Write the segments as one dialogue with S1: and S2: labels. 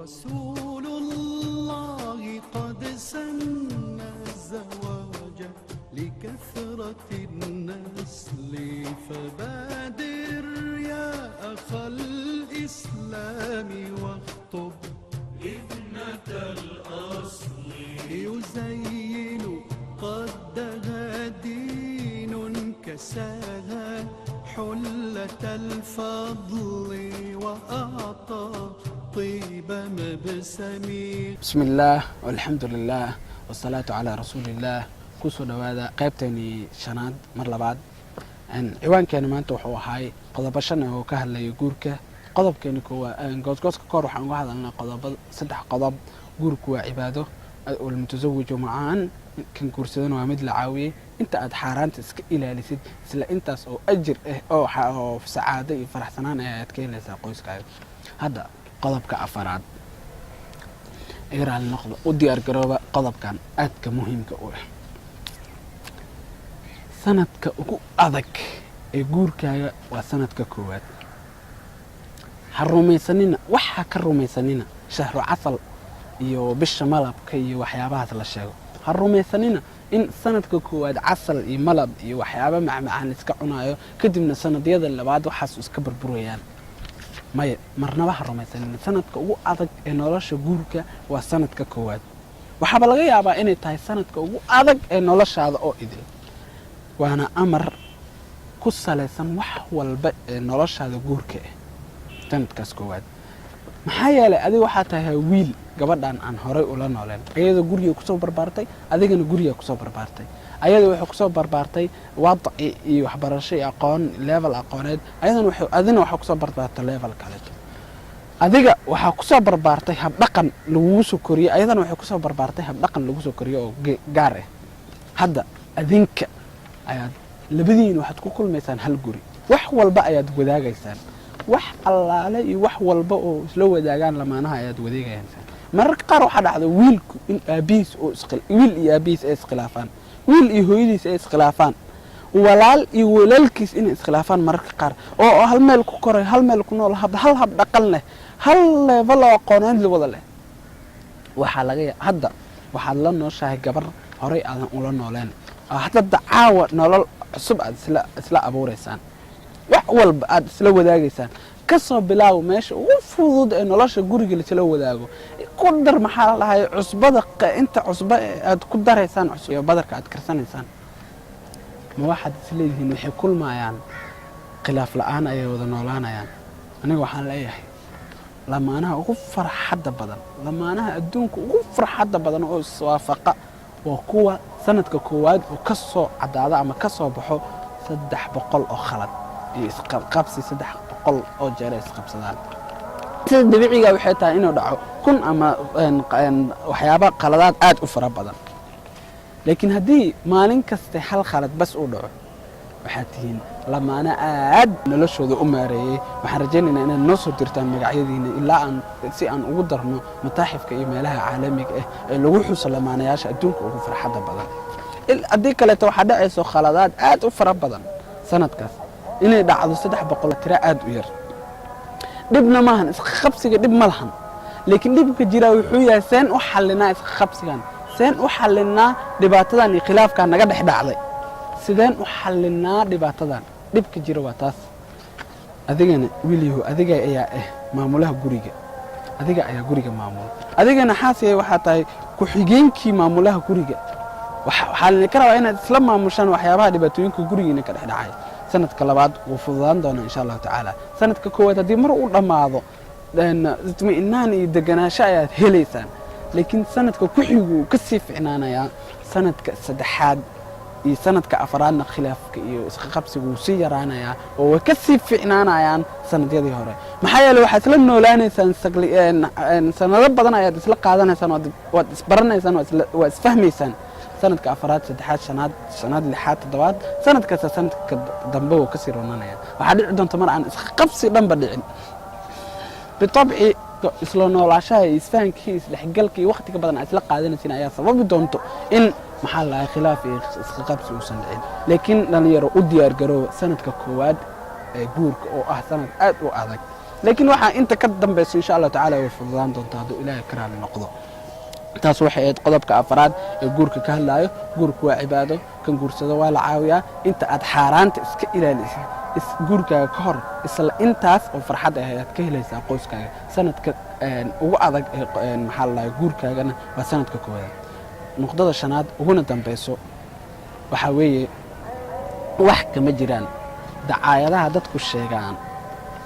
S1: رسول الله قد سن الزواج لكثرة النسل، فبادر يا أخا الإسلام واخطب ابنة الأصل. يزين قدها دين كساها حلة الفضل وأعطى طيب مبسمي.
S2: بسم الله والحمد لله والصلاة على رسول الله. Kusoo dhawaada qaybteeni shanaad mar labaad. Ciwaankeena maanta wuxuu ahaay qodobo shan oo ka hadlaya guurka. Qodobkeeni koowaad, goosgooska kahor, waxaan uga hadalnay qodobo, saddex qodob. Guurku waa cibaado, والمتزوج معان, kan guursadana waa mid la caawiyey. Inta aad xaaraanta iska ilaalisid, isla intaas oo ajir ah oo sacaado iyo faraxsanaan ayaad ka helaysaa qoyskaaga. Hadda qodobka afaraad, iga raali noqdo, u diyaar garooba qodobkan aadka muhiimka u ah. Sanadka ugu adag ee guurkaaga waa sanadka koowaad. Ha rumaysanina, waxa ka rumaysanina shahru casal iyo bisha malabka iyo waxyaabahaas la sheego. Ha rumaysanina in sanadka koowaad casal iyo malab iyo waxyaaba macmacaan la iska cunaayo, kadibna sanadyada labaad waxaas iska burburayaan. Maya, marnaba ha rumaysanina. Sanadka ugu adag ee nolosha guurka waa sanadka koowaad. Waxaaba laga yaabaa inay tahay sanadka ugu adag ee noloshaada oo idil, waana amar ku salaysan wax walba ee noloshaada guurka ah sanadkaas koowaad. Maxaa yeelay, adiga waxaa tahay wiil gabadhan aan horay ula nooleen. Ayadoo guriga kusoo barbaartay, adigana guriga kusoo barbaartay. Ayada waxay kusoo barbaartay wadci iyo waxbarasho iyo aqoon, level aqooneed. Ayadana waxay, adina waxaa kusoo barbaartay level kaleeto. Adiga waxaa kusoo barbaartay habdhaqan lagugu soo koriyey, ayadana waxay kusoo barbaartay habdhaqan lagu soo koriyey oo gaar ah. Hadda adinka ayaad labadiina waxaad ku kulmaysaan hal guri, wax walba ayaad wadaagaysaan, wax allaale iyo wax walba oo isla wadaagaan lamaanaha ayaad wadaagaysaan. Mararka qaar waxaa dhacda wiilku in aabihiis oo wiil iyo aabihiis ay iskhilaafaan, wiil iyo hooyadiis ay iskhilaafaan, walaal iyo walaalkiis inay iskhilaafaan mararka qaar, oo hal meel ku koray, hal meel ku nool, hal hab dhaqan leh, hal level oo aqooneed la wada leh. Waxaa laga hadda waxaad la nooshahay gabar horay aadan ula nooleen. Hadda caawa nolol cusub aad isla abuureysaan, wax walba aad isla wadaagaysaan. Kasoo bilaaw meesha ugu fudud ee nolosha guriga laisla wadaago. Ku dar, maxaa la dhahay, cusbada, inta cusbo ee aad ku daraysaan iyo badarka aad karsanaysaan. Ma waxaad isleedihiin waxay kulmayaan khilaaf la-aan ayay wada noolaanayaan? Aniga waxaan leeyahay, lamaanaha ugu farxadda badan, lamaanaha adduunka ugu farxadda badan oo iswaafaqa waa kuwa sanadka koowaad oo ka soo caddaada ama ka soo baxo 300 oo khalad iyo isqabqabsi, 300 oo jeer ay isqabsadaan. Sida dabiiciga waxay tahay inuu dhaco 1000 ama waxyaaba khaladaad aad u fara badan, laakiin haddii maalin kaste hal khalad bas uu dhaco, waxaad tihiin lamaano aad noloshooda u maareeyey. Waxaan rajaynaynaa inaad noo soo dirtaan magacyadiina ilaa aan si aan ugu darno mataaxifka iyo meelaha caalamiga ah ee lagu xuso lamaanayaasha adduunka ugu farxadda badan. Haddii kaleeto waxaa dhacayso khaladaad aad u fara badan sanadkaas inay dhacdo 300, tiro aad u yar. Dhibna maahan, isqabsiga dhib ma lahan, laakiin dhibka jiraa wuxuu yahay: seen u xallinaa isqabsigan? Seen u xallinaa dhibaatadan iyo khilaafkan naga dhex dhacday? Sideen u xallinaa dhibaatadan? Dhibka jira waa taas. Adigana wiilyahow, adiga ayaa ah maamulaha guriga, adiga ayaa guriga maamula. Adigana xaasiyay, waxaa tahay ku-xigeenkii maamulaha guriga. Waxaa laydinka rabaa inaad isla maamushaan waxyaabaha dhibaatooyinka gurigiina ka dhex dhacay. Sanadka labaad wuu fududaan doonaa, insha Allahu tacaala. Sanadka koowaad haddii mar uu dhammaado, itmi'inaan iyo deganaansho ayaad helaysaan, laakiin sanadka ku xigu wuu ka sii ficnaanayaa. Sanadka saddexaad iyo sanadka afaraadna khilaafka iyo isqaqabsiga wuu sii yaraanayaa oo way ka sii ficnaanayaan sanadyadii hore. Maxaa yeeley, waxaad isla noolaanaysaan sanado badan ayaad isla qaadanaysaan, waad isbaranaysaan, waa isfahmaysaan. Sanadka afaraad, saddexaad, shanaad, lixaad, toddobaad, sanad kasta sanadka dambe wuu kasii ronanaya. Waxaa dhici doonta mar aan isqabsi dhanba dhicin. Bitabci, isla noolaashaha iyo isfahankii, isdhexgalka iyo waqtiga badan aad isla qaadanaysin ayaa sababi doonto in, maxaa la dhahay, khilaaf iyo isqaqabsi uusan dhicin. Laakiin dhalinyaro, u diyaar garooba sanadka koowaad ee guurka oo ah sanad aad u adag. Laakiin waxaa inta ka dambayso, insha Allahu tacaala, way fududaan doontaa hadduu Ilaahay ka raali noqdo. Taas waxay ahayd qodobka afaraad ee guurka ka hadlaayo. Guurku waa cibaado, kan guursado waa la caawiyaa. Inta aad xaaraanta iska ilaalisid guurkaaga ka hor, isla intaas oo farxad ah ayaad ka helaysaa qoyskaaga. Sanadka ugu adag ee maxaa la dhahay guurkaagana waa sanadka koowaad. Nuqdada shanaad uguna dambeyso waxaa weeye, wax kama jiraan dacaayadaha dadku sheegaan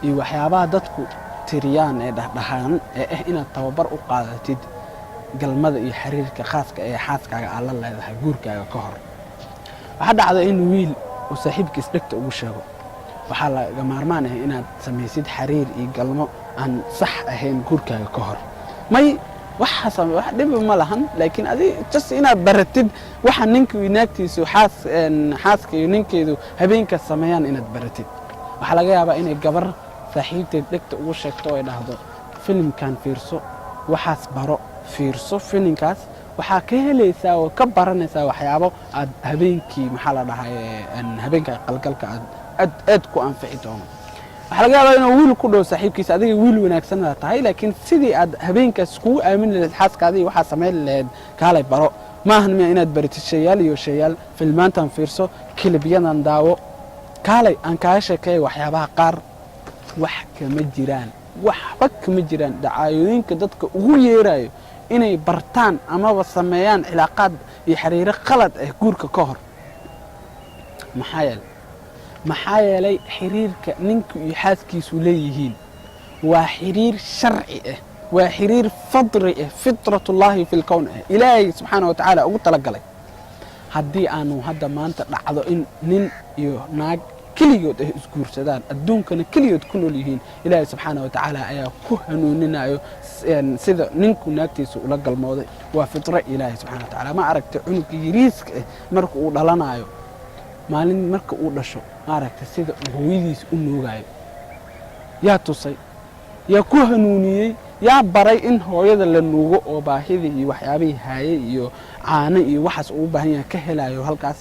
S2: iyo waxyaabaha dadku tiriyaan ee dhexdhexaan ee ah inaad tababar u qaadatid galmada iyo xiriirka khaaska ee xaaskaaga aad la leedahay guurkaaga ka hor. Waxaa dhacda in wiil uu saaxiibkiis dhegta ugu sheego, waxaa laga maarmaan ah inaad samaysid xiriir iyo galmo aan sax ahayn guurkaaga ka hor. May, waxa wax dhibi ma lahan, laakiin adi just inaad baratid waxa ninka iyo naagtiisu, xaaska iyo ninkeedu habeenkaas sameeyaan inaad baratid. Waxaa laga yaabaa inay gabar saaxiibteed dhegta ugu sheegto oo ay dhahdo, "Filimkan fiirso, waxaas baro, fiirso filimkaas, waxaa ka helaysaa oo ka baranaysaa waxyaabo aad habeenkii, maxaa la dhahay, habeenka qalgalka aad aad aad ku anfici doono." Waxaa laga yaabaa inuu wiil ku dhow saaxiibkiisa, "Adiga wiil wanaagsan aad tahay, laakiin sidii aad habeenkaas kugu aamini lahayd xaaskaadii waxaa samayn lahayd, kaalay baro. Maahan miya inaad baratid shayaal iyo shayaal? Filmaantan fiirso, kilibyadan daawo, kaalay aan kaaga sheekeeya waxyaabaha qaar." Wax kama jiraan, waxba kama jiraan dacaayooyinka dadka ugu yeerayo inay bartaan amaba sameeyaan cilaaqaad iyo xiriiro qalad ah guurka ka hor. Maxaa yeelay xiriirka ninku iyo xaaskiisu leeyihiin waa xiriir sharci ah, waa xiriir fadri ah, fitratullaahi fi lkown ah, Ilaahay subxaana wa tacaala ugu talagalay. Haddii aanu hadda maanta dhacdo in nin iyo naag keligood ay isguursadaan, adduunkana keligood ku nool yihiin, Ilaahay subxaana wa tacaala ayaa ku hanuuninayo sida ninku naagtiisa ula galmooday. Waa fitro Ilaahay subxana wa tacaala. Ma aragtay cunuga yariiska ah marka uu dhalanayo, maalin marka uu dhasho, ma aragtay sida uu hooyadiisa u nuugayo? Yaa tusay? Yaa ku hanuuniyey? Yaa baray in hooyada la nuugo oo baahidii iyo waxyaabihii haayey iyo caano iyo waxaas uu u baahan yahay ka helayo halkaas?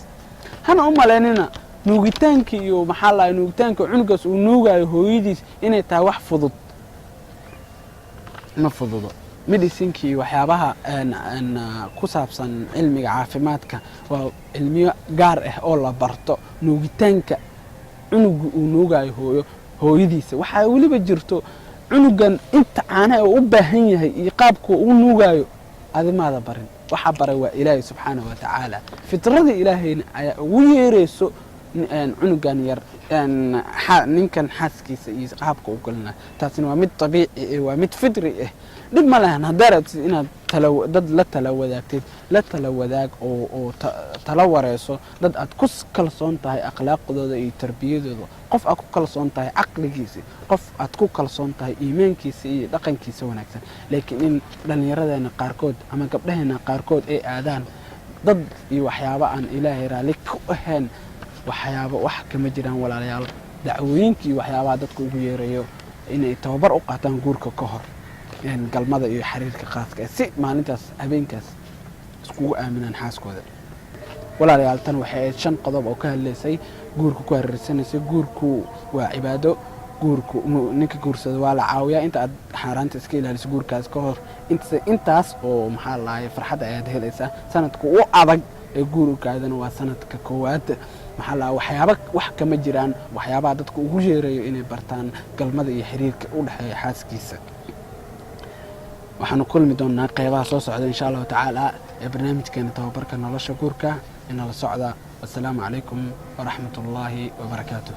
S2: Hana u malaynina nuugitaankii iyo maxaa la nuugitaanka cunugaas uu nuugayo hooyadiis inay tahay wax fudud. Ma fududo. Medicinkii iyo waxyaabaha ku saabsan cilmiga caafimaadka waa cilmiyo gaar ah oo la barto, nuugitaanka cunuga uu nuugayo hooyadiisa. Waxaa weliba jirto cunugan inta caanaha uu u baahan yahay iyo qaabka uu nuugaayo adi maada barin, waxaa baray waa Ilaahay subxaanahu wa tacaala. Fitradii Ilaahayna ayaa ugu yeerayso cunugan yar ninkan xaaskiisa iyo qaabka u galina. Taasina waa mid dabiici ah, waa mid fitri ah. Dhib ma lahan haddaa rabtid inaad dad la tala wadaagtid, la tala wadaag oo tala wareyso dad aad ku kalsoon tahay akhlaaqdooda iyo tarbiyadooda, qof aad ku kalsoon tahay caqligiisa, qof aad ku kalsoon tahay iimaankiisa iyo dhaqankiisa wanaagsan. Laakiin in dhallinyaradeena qaarkood ama gabdhaheena qaarkood ay aadaan dad iyo waxyaabo aan Ilaahay raalli ku ahayn, waxyaabo wax kama jiraan, walaalayaal, dacwooyinka iyo waxyaabaha dadka ugu yeerayo inay tababar u qaataan guurka ka hor galmada iyo xiriirka khaaska eh, si maalintaas habeenkaas iskugu aaminaan xaaskooda. Walaalayaal, tan waxay ahayd shan qodob oo ka hadlaysay guurka ku hareersanaysay. Guurku waa cibaado. Guurku ninka guursada waa la caawiyaa. Inta aad xaaraanta iska ilaaliso guurkaas ka hor, intaas oo maxaa la dhahay farxadda ayaad helaysaa. Sanadka u adag ee guurkaadana waa sanadka koowaad. Maxaa la waxyaaba wax kama jiraan waxyaabaha dadka ugu yeerayo inay bartaan galmada iyo xiriirka u dhexeeya xaaskiisa. Waxaanu kulmi doonaa qeybaha soo socda, insha Allahu tacaala, ee barnaamijkeena tababarka nolosha guurka. Inala socda. Wasalaamu calaykum waraxmat ullaahi wabarakaatuh.